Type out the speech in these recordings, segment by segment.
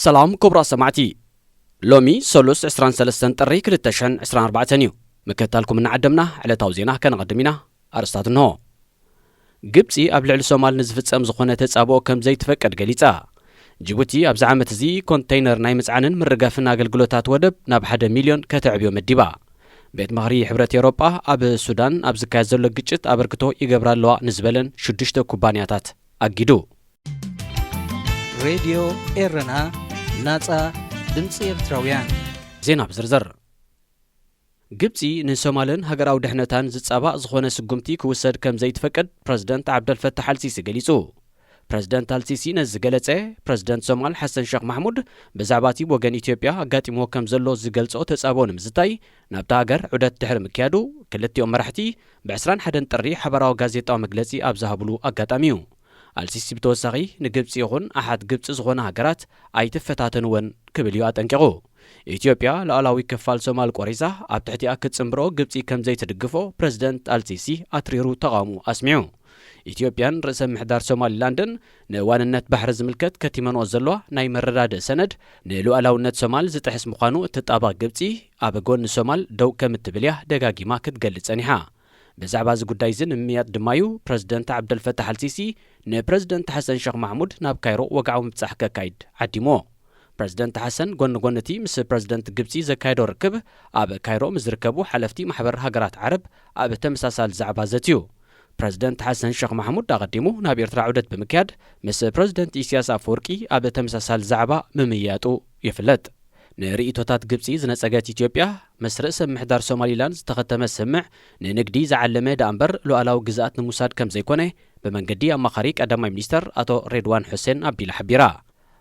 ሰላም ክቡራት ሰማዕቲ፣ ሎሚ ሰሉስ ዕስራን ሰለስተን ጥሪ ክልተ ሽሕን ዕስራን ኣርባዕተን እዩ። ምክትታልኩም እናዓደምና ዕለታዊ ዜና ከነቐድም ኢና። ኣርእስታት እንሆ። ግብጺ ኣብ ልዕሊ ሶማል ንዝፍጸም ዝኾነ ተጻብኦ ከም ዘይትፈቅድ ገሊጻ። ጅቡቲ ኣብዚ ዓመት እዚ ኮንተይነር ናይ ምጽዓንን ምርጋፍን ኣገልግሎታት ወደብ ናብ ሓደ ሚልዮን ከተዕብዮ መዲባ። ቤት ምኽሪ ሕብረት ኤውሮጳ ኣብ ሱዳን ኣብ ዝካየድ ዘሎ ግጭት ኣበርክቶ ይገብራ ኣለዋ ንዝበለን ሽዱሽተ ኩባንያታት ኣጊዱ። ሬድዮ ኤረና፣ ናጻ ድምጺ ኤርትራውያን። ዜና ብዝርዝር። ግብጺ ንሶማልን ሃገራዊ ድሕነታን ዝጻባእ ዝኾነ ስጉምቲ ክውሰድ ከም ዘይትፈቅድ ፕረዚደንት ዓብደልፈታሕ ኣልሲሲ ገሊጹ። ፕረዚደንት ኣልሲሲ ነዚ ዝገለጸ፣ ፕረዚደንት ሶማል ሓሰን ሸኽ ማሕሙድ ብዛዕባ እቲ ወገን ኢትዮጵያ ኣጋጢምዎ ከም ዘሎ ዝገልጾ ተጻብኦ ንምዝታይ ናብታ ሃገር ዑደት ድሕሪ ምክያዱ፣ ክልቲኦም መራሕቲ ብዕስራን ሓደን ጥሪ ሓባራዊ ጋዜጣዊ መግለጺ ኣብ ዝሃብሉ ኣጋጣሚ እዩ። ኣልሲሲ ብተወሳኺ ንግብጺ ይኹን ኣሓት ግብጺ ዝኾና ሃገራት ኣይትፈታተንወን ክብል እዩ ኣጠንቂቑ። ኢትዮጵያ ሉዓላዊ ክፋል ሶማል ቆሪሳ ኣብ ትሕቲኣ ክትጽንብሮ ግብጺ ከም ዘይትድግፎ ፕረዚደንት ኣልሲሲ ኣትሪሩ ተቓውሞ ኣስሚዑ። ኢትዮጵያን ርእሰ ምሕዳር ሶማሊላንድን ንዋንነት ባሕሪ ዝምልከት ከቲመንኦ ዘለዋ ናይ መረዳድእ ሰነድ ንሉዓላውነት ሶማል ዝጥሕስ ምዃኑ እትጣበቕ ግብጺ ኣብ ጎኒ ሶማል ደው ከም እትብል እያ ደጋጊማ ክትገልጽ ጸኒሓ። ብዛዕባ እዚ ጉዳይ እዚ ንምምያጥ ድማ እዩ ፕረዚደንት ዓብደልፈታሕ ኣልሲሲ ንፕረዚደንት ሓሰን ሸኽ ማሕሙድ ናብ ካይሮ ወግዓዊ ምብጻሕ ከካይድ ዓዲምዎ። ፕረዚደንት ሓሰን ጎኒ ጎኒ እቲ ምስ ፕረዚደንት ግብጺ ዘካየዶ ርክብ፣ ኣብ ካይሮ ምስ ዝርከቡ ሓለፍቲ ማሕበር ሃገራት ዓረብ ኣብ ተመሳሳሊ ዛዕባ ዘትዩ። ፕረዚደንት ሓሰን ሸኽ ማሕሙድ ኣቐዲሙ ናብ ኤርትራ ዑደት ብምክያድ ምስ ፕረዚደንት ኢሳያስ ኣፈወርቂ ኣብ ተመሳሳሊ ዛዕባ ምምይያጡ ይፍለጥ። ንርእይቶታት ግብጺ ዝነጸገት ኢትዮጵያ፣ ምስ ርእሰ ምሕዳር ሶማሊላንድ ዝተኸተመ ስምምዕ ንንግዲ ዝዓለመ ደኣ እምበር ሉዓላዊ ግዝኣት ንምውሳድ ከም ዘይኮነ ብመንገዲ ኣማኻሪ ቀዳማይ ሚኒስተር ኣቶ ሬድዋን ሑሴን ኣቢላ ሓቢራ።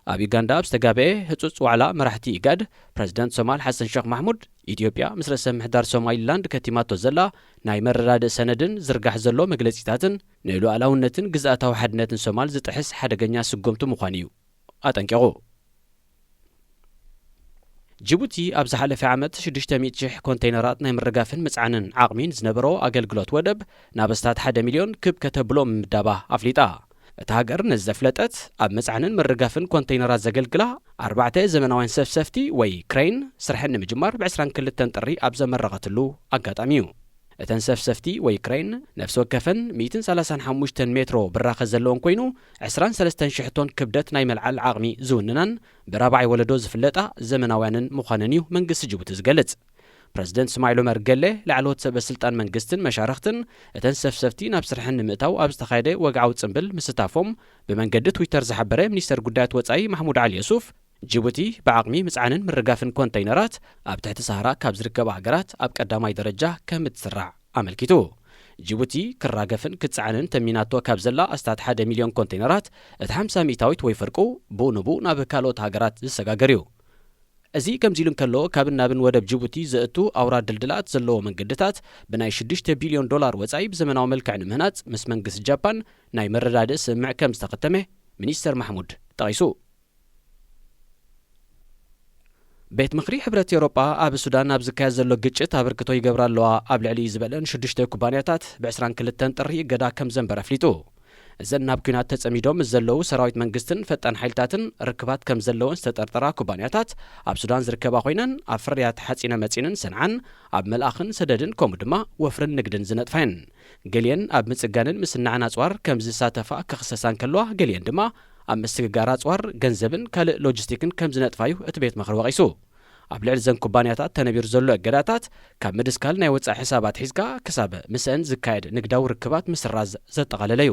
ኣብ ዩጋንዳ ኣብ ዝተጋብኤ ህጹጽ ዋዕላ መራሕቲ ኢጋድ፣ ፕረዚደንት ሶማል ሓሰን ሸኽ ማሕሙድ፣ ኢትዮጵያ ምስ ርእሰ ምሕዳር ሶማሊላንድ ከቲማቶ ዘላ ናይ መረዳድእ ሰነድን ዝርጋሕ ዘሎ መግለጺታትን ንሉዓላውነትን ግዝኣታዊ ሓድነትን ሶማል ዝጥሕስ ሓደገኛ ስጉምቲ ምዃኑ እዩ ኣጠንቂቑ። ጅቡቲ ኣብ ዝሓለፈ ዓመት ሽዱሽተ ሚእቲ ሽሕ ኮንተይነራት ናይ ምርጋፍን ምጽዓንን ዓቕሚ ንዝነበሮ ኣገልግሎት ወደብ ናብ ኣስታት ሓደ ሚልዮን ክብ ከተብሎ ምምዳባ ኣፍሊጣ። እታ ሃገር ነዚ ዘፍለጠት፣ ኣብ ምጽዓንን ምርጋፍን ኮንተይነራት ዘገልግላ ኣርባዕተ ዘመናውያን ሰፍሰፍቲ ወይ ክሬን ስርሐን ንምጅማር ብዕስራን ክልተን ጥሪ ኣብ ዘመረቐትሉ ኣጋጣሚ እዩ። እተን ሰፍሰፍቲ ወይ ክሬን ነፍሲ ወከፈን ሚእትን ሰላሳን ሓሙሽተን ሜትሮ ብራኸ ዘለወን ኮይኑ፣ ዕስራን ሰለስተን ሽሕ ቶን ክብደት ናይ መልዓል ዓቕሚ ዝውንናን ብራብዓይ ወለዶ ዝፍለጣ ዘመናውያንን ምዃነን እዩ መንግስቲ ጅቡቲ ዝገልጽ። ፕረዚደንት እስማዒል ዑመር ገሌ፣ ላዕለዎት ሰበ ስልጣን መንግስትን መሻርኽትን እተን ሰፍሰፍቲ ናብ ስርሐን ንምእታው ኣብ ዝተኻየደ ወግዓዊ ጽምብል ምስታፎም ብመንገዲ ትዊተር ዝሓበረ ሚኒስተር ጉዳያት ወጻኢ ማሕሙድ ዓሊ የሱፍ፣ ጅቡቲ ብዓቕሚ ምጽዓንን ምርጋፍን ኮንተይነራት ኣብ ትሕቲ ሳህራ ካብ ዝርከባ ሃገራት ኣብ ቀዳማይ ደረጃ ከም እትስራዕ ኣመልኪቱ። ጅቡቲ ክራገፍን ክጸዓንን ተሚናቶ ካብ ዘላ ኣስታት ሓደ ሚልዮን ኮንተይነራት፣ እቲ ሓምሳ ሚእታዊት ወይ ፍርቁ ብኡ ንብኡ ናብ ካልኦት ሃገራት ዝሰጋገር እዩ። እዚ ከምዚ ኢሉ እንከሎ፣ ካብን ናብን ወደብ ጅቡቲ ዘእቱ ኣውራ ድልድላት ዘለዎ መንገድታት ብናይ ሽዱሽተ ቢልዮን ዶላር ወጻኢ ብዘመናዊ መልክዕ ንምህናጽ ምስ መንግስቲ ጃፓን ናይ መረዳድእ ስምምዕ ከም ዝተኸተመ ሚኒስተር ማሕሙድ ጠቒሱ። ቤት ምኽሪ ሕብረት ኤውሮጳ ኣብ ሱዳን ኣብ ዝካየድ ዘሎ ግጭት ኣበርክቶ ይገብራ ኣለዋ ኣብ ልዕሊ ዝበለን ሽዱሽተ ኩባንያታት ብዕስራን ክልተን ጥሪ እገዳ ከም ዘንበረ ኣፍሊጡ። እዘን ናብ ኲናት ተጸሚዶም ምስ ዘለዉ ሰራዊት መንግስትን ፈጣን ሓይልታትን ርክባት ከም ዘለወን ዝተጠርጠራ ኩባንያታት ኣብ ሱዳን ዝርከባ ኮይነን ኣብ ፍርያት ሓጺነ መጺንን ሰንዓን ኣብ መልኣኽን ሰደድን ከምኡ ድማ ወፍርን ንግድን ዝነጥፋ እየን። ገሊአን ኣብ ምጽጋንን ምስናዕን ኣጽዋር ከም ዝሳተፋ ክኽሰሳ እንከለዋ፣ ገሊአን ድማ ኣብ ምስግጋር ኣጽዋር፣ ገንዘብን ካልእ ሎጂስቲክን ከም ዝነጥፋ እዩ እቲ ቤት ምኽሪ ወቒሱ። ኣብ ልዕሊ እዘን ኩባንያታት ተነቢሩ ዘሎ እገዳታት፣ ካብ ምድስካል ናይ ወጻኢ ሕሳባት ሒዝካ ክሳብ ምስአን ዝካየድ ንግዳዊ ርክባት ምስራዝ ዘጠቓለለ እዩ።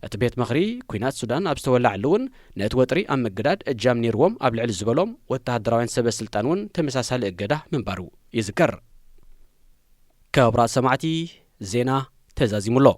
እቲ ቤት ምኽሪ፣ ኲናት ሱዳን ኣብ ዝተወላዓሉ እውን ነቲ ወጥሪ ኣብ ምግዳድ እጃም ነይርዎም ኣብ ልዕሊ ዝበሎም ወተሃደራውያን ሰበ ስልጣን እውን ተመሳሳሊ እገዳ ምንባሩ ይዝከር። ክቡራት ሰማዕቲ፣ ዜና ተዛዚሙ ኣሎ።